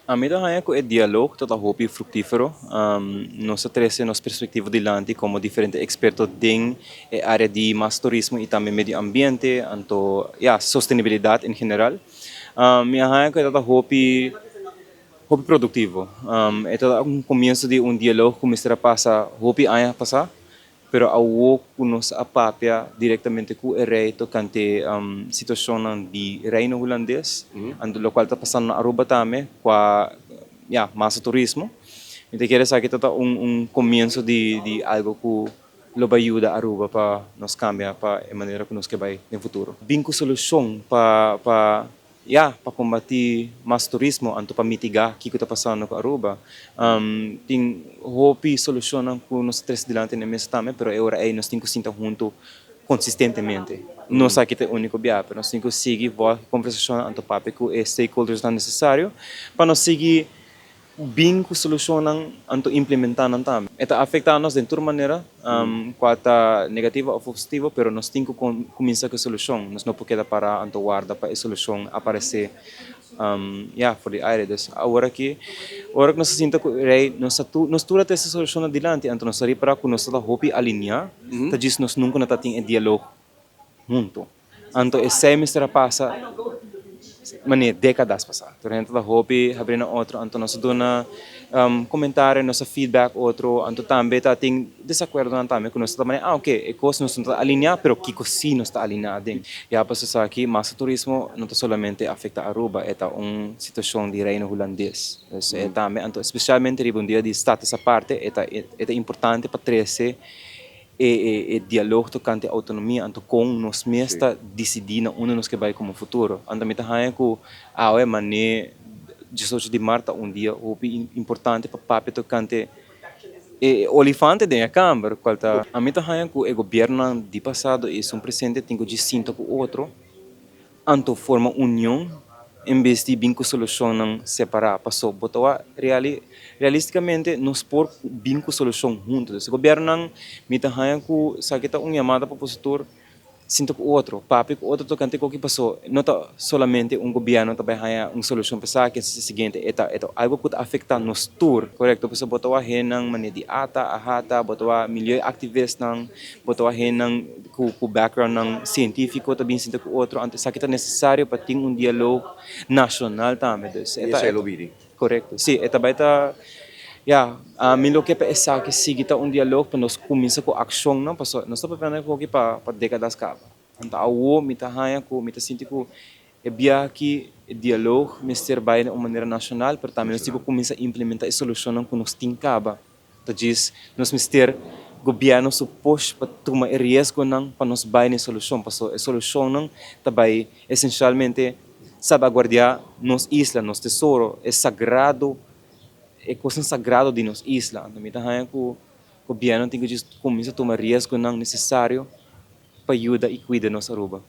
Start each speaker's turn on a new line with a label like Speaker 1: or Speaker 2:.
Speaker 1: Ami ta haña ku e dialog ta ta hopi fruktífero. Nos a trese nos perspektiva dilanti komo diferente eksperto den e área di mas turismo i tambe medio ambiente, anto ya, sostenibilidat en general. Mi a haña ku e ta ta hopi hopi produktivo. E ta un komienso di un dialog ku mester a pasa hopi aña pasá. Pero awo ku nos a papia direktamente ku e rei tokante situashonnan di Reino Hulandes, anto lokual ta pasando na Aruba tambe, kua ya masa turismo, mi ta kere esaki ta ta un un komienso di di algo ku lo bai yuda Aruba pa nos kambia pa e manera ku nos ke bai den futuro. Bin ku solushon pa pa Ya, pa kombatí mas turismo anto pa mitigá kiko ta pasando ku Aruba. Tin hopi solushonnan ku nos ta trese dilanti na e mesa tambe, pero e ora ei nos tin ku sinta huntu konsistentemente. No sa ki ta e úniko bia, pero nos tin ku sigui vòlg e kombersashonnan anto papia ku e stakeholdersnan nesesario pa nos sigui Bin ku solushonnan anto implementá nan tambe. E ta afektá nos den tur manera, kua ta negativo òf positivo, pero nos tin ku kuminsá ku e solushon. Nos no por keda pará anto warda pa e solushon aparesé, ya, for di aire. Dus awor aki, ora ku nos a sinta ku e rei, nos a tur, nos tur a trese solushonnan dilanti, anto nos a ripará ku nos ta hopi aliniá, ta djis nos nunka no ta tin e dialog huntu. Anto esei mester a pasa manera décadas pasá. Tur hende ta hopi habri na otro, anto nos a duna comentario, nos a feedback otro, anto tambe ta tin desacuerdonan tambe cu nos ta manera, ah ok, e cos nos no ta alinea, pero kico si nos ta alinea aden. Ya pasobra esaki masa turismo no ta solamente afecta Aruba, e ta un situacion di Reino Hulandes. Dus e tambe, anto especialmente riba un dia di status aparte, e ta e ta importante pa trece E dialog tokante outonomia, anto kon nos mes ta disidí na unda nos ke bai komo futuro. Anto mi ta haña ku awe mané 18 di mart ta un dia hopi importante pa papia tokante e olifante den e kamber, kual ta. Ami ta haña ku e gobièrnunan di pasado i esun presente tin ku djis sinta ku otro. Anto forma union en bes di bin ku solushonnan separá. Paso bo ta wak realistikamente nos por bin ku solushon huntu. Dus gobièrnunan mi ta haña ku esaki ta un yamada pa boso tur sinta ku otro, papia ku otro tokante koki paso no ta solamente un gobièrnu ta bai haña un solushon pa esaki e siguiente e ta e ta algu ku ta afektá nos tur. Korekto paso bo ta wak hendenan manera di ata, ahata, bo ta wak milieu aktivistnan, bo ta wak hendenan. Ku backgroundnan sientífiko ta bin sinta ku otro, anto esaki ta nesesario pa tin un dialog nashonal tambe. Dus
Speaker 2: e ta. I esei lo bini.
Speaker 1: Korekto. Sí, e ta bai ta, ya, ami lo ke pa esaki sigui ta un dialog pa nos kuminsa ku akshonnan, pasobra nos ta papia hopi pa dékadas kaba. Anto awo mi ta haña ku mi ta sinti ku e biaha aki e dialog mester bai na un manera nashonal, pero tambe nos tin ku kuminsa implementa e solushonnan ku nos tin kaba. Ta djis nos mester gobierno su push pa tuma e riesgonan pa nos bai na e solucion, pasobra e solucionnan ta bai esencialmente salbaguardia nos isla, nos tesoro, e sagrado, e cosnan sagrado di nos isla. Anto mi ta haña cu gobierno tin cu djis cuminsa tuma riesgonan necesario pa yuda y cuida nos Aruba.